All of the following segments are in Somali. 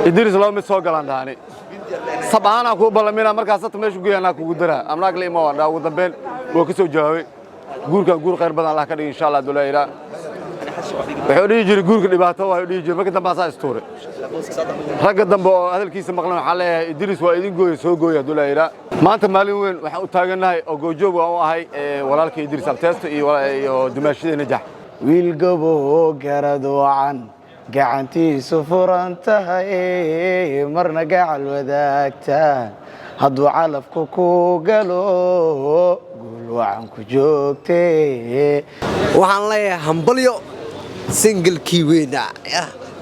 Idris, laba mid soo galaan dhahani. Sab ahaanaan kuu ballamina, markaas sabta meeshu geeyanaa kugu daraa amnaag la ima waan dhaa. Ugu dambeyn waa ka soo jawaabay. Guurkan guur khayr badan Allah ka dhigi, insha Allah. Dulayra wuxuu dhihi jiray guurka dhibaato waa dhihi jiray. Marka dambe asaa istuuray. Ragga dambe oo hadalkiisa maqlan waxaan leeyahay, Idris waa idin gooya, soo gooya. Dulayra maanta maalin weyn waxaan u taagannahay oo goojoog waan u ahay walaalka Idris Alteesto iyo dumaashada Najax. Wiil gobow garad wacan, gacantiisu furan tahay, marna gacal wadaagta, hadduu calafku ku galo, guul wacan ku joogte. Waxaan leeyahay hambalyo single-kii weynaa,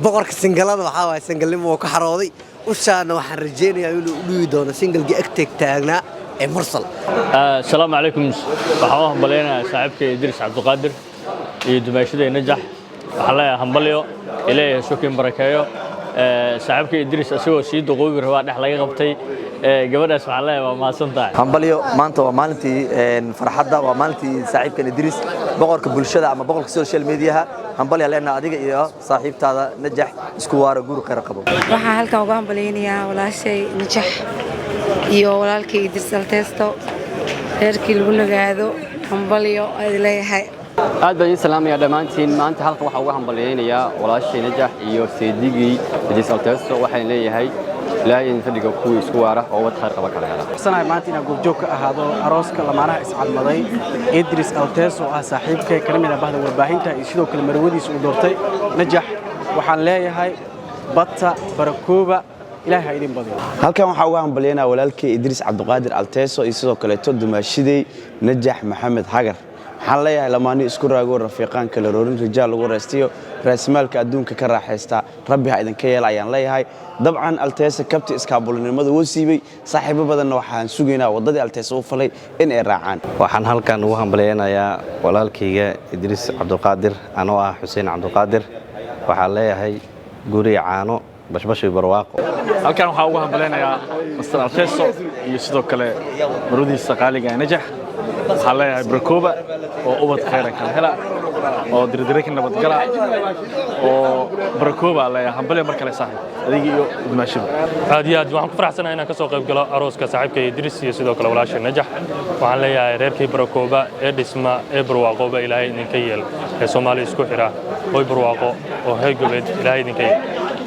boqorka single-ada. Waxaa waay single-nimo oo ka xarooday ushaana. Waxaan rajaynayaa inuu u dhiwi doono single-kii agteeg taagnaa ee Mursal. Asalaamu calaykum. Waxaan u hambalyaynayaa saaxiibkay Idriis Cabdiqaadir iyo dumaashaday Najax. Waxaan leeyahay hambalyo, Ilaahay shukin barakeeyo. Saaxiibkay Idriis isagoo sii duqoobi rabaa dhex laga qabtay gabadhaas. Waxaan leeyahay waa mahadsan tahay. Hambalyo. Maanta waa maalintii farxadda, waa maalintii saaxiibkan Idriis, boqorka bulshada ama boqorka social media-ha. Hambalya leenaha adiga iyo saaxiibtaada Najax. Isku waara, guur khayr qabo. Waxaan halkan uga hambalyaynayaa walaashay Najax iyo walaalkay Idris Alteesto. Reerkii lagu nagaado, hambalyo aad leeyahay. Aad baan idiin salaamaya dhammaantiin. Maanta halkan waxaan uga hambalyaynayaa walaashay Najax iyo seedigii Idris Alteesto. Waxaan leeyahay Ilaahay idin fadhiga kuwii isku waara oo wad khayr qaba kala hela. Sanahay maanta inaan goobjoog ka ahaado arooska lamaanaha iscalmaday, Idris Alteeso oo ah saaxiibkay, kana mid ah bahda warbaahinta, iyo sidoo kale marwadiisa uu doortay, Najax. Waxaan leeyahay batta barakooba, Ilaahay ha idin badiyo. Halkan waxaa uga hambalyaynaa walaalkay Idriis Cabdiqaadir Alteeso iyo sidoo kaleeto dumaashidey Najax Maxamed Hagar. Waxaan leeyahay lamaani isku raagoo rafiiqaan kala roorin, rijaal lagu raystiyo, raasmaalka adduunka ka raaxaysta Rabbi ha idinka yeela ayaan leeyahay. Dabcan Alteesa kabti iskaabulinimada wuu siibay. Saaxiibo badanna waxaan sugaynaa waddadii Alteesa u falay in ay raacaan. Waxaan halkan ugu hambalyaynayaa walaalkayga Idriis Cabdiqaadir, anoo ah Xuseen Cabdiqaadir. Waxaan leeyahay guriga caano, bashbash iyo barwaaqo. Halkan waxaa ugu hambalyaynayaa Master Alteso iyo sidoo kale marwadiisa qaaliga ee Najax. Waxaan leeyahay barakooba oo ubad khayra kala hela oo dirdire ka nabadgala oo barakooba leeyahay. Hambalyo mar kale, saaxiib, adiga iyo dumaashada. Aad iyo aad waxaan ku faraxsanahay inaan ka soo qayb galo arooska saaxiibka Idris iyo sidoo kale walaasha Najax. Waxaan leeyahay reerkii barakooba ee dhisma ee barwaaqooba Ilaahay idinka yeel, ee Soomaali isku xira, hoy barwaaqo oo hey gobeed Ilaahay idinka yeel.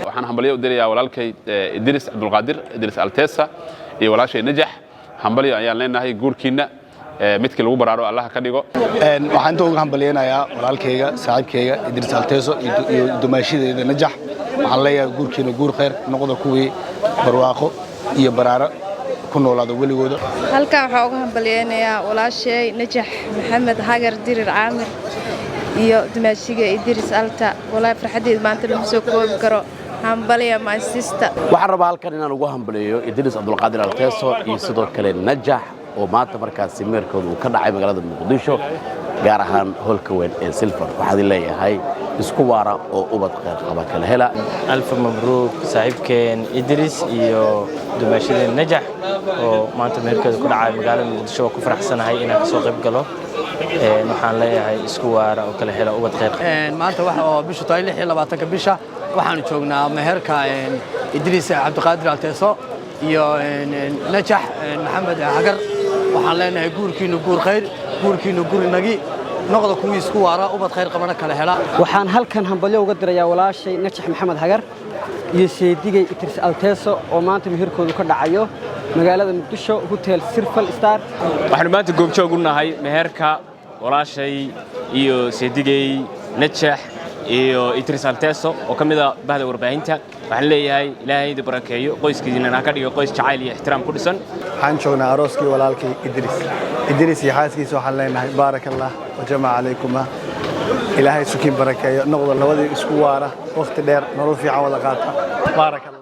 Waxaan hambalyo u dirayaa walaalkay Idris Cabdulqaadir Idris Altesa iyo walaashay Najax. Hambalyo ayaan leenahay. Guurkiinna midkii lagu baraaro Allaha ka dhigo. Waxaan inta uga hambalyaynayaa walaalkayga, saaxiibkayga Idris Alteso iyo dumaashadeeda Najax. Waxaan leeyahay guurkiina guur khayr noqda, kuwii barwaaqo iyo baraaro ku noolaada weligooda. Halkan waxaan uga hambalyaynayaa walaashay Najax Maxamed Hagar Dirir Caamir iyo dumaashiga Idris Alta. Walaahi farxaddeed maanta lama soo koobi karo. Hambalya, my sister. Waxaan rabaa halkan inaan ugu hambaliyeeyo Idris Cabdulqaadir Alteso iyo sidoo kale Najax oo maanta markaasi meerkooda uu ka dhacay magaalada Muqdisho, gaar ahaan hoolka weyn ee Silver. Waxaad leeyahay isku waara oo ubad khayr qaba kala hela. Alfa mabruuk saaxiibkeen Idris iyo dumaashadeen Najax oo maanta meherkeeda ku dhacay magaalada Muqdisho. Waa ku faraxsanahay inaan kasoo qayb galo. Waxaan leeyahay isku waara oo kala hela ubad khayr. Maanta waxa oo bishu tahay 26-ka bisha, waxaanu joognaa meherka Idriis Cabdiqaadir Alteeso iyo Najax Maxamed Hagar. Waxaan leenahay guurkiinu guur khayr, guurkiinu gurinagi noqda, kuwii isku waara, ubad khayr qabana kala hela. Waxaan halkan hambalyo uga dirayaa walaashay Najax Maxamed Hagar iyo seedigay Idris Alteso oo maanta meherkoodu ka dhacayo magaalada Muqdisho, Hotel Sirfal Star. Waxaanu maanta goobjoog u nahay meherka walaashay iyo seedigay Najax iyo Idris Alteso oo ka mid a bahda warbaahinta. Waxaan leeyahay Ilaahay idin barakeeyo, qoyskiinana ha ka dhigo qoys jacayl iyo ixtiraam ku dhisan. Waxaan joognaa arooskii walaalkay Idris. Idris iyo xaaskiisa waxaan leenahay baaraka Allah wa jamaca calaykuma. Ilaahay sukiin barakeeyo, noqda labadii isku waara, waqti dheer nolol fiican wada qaata. Baaraka Allah.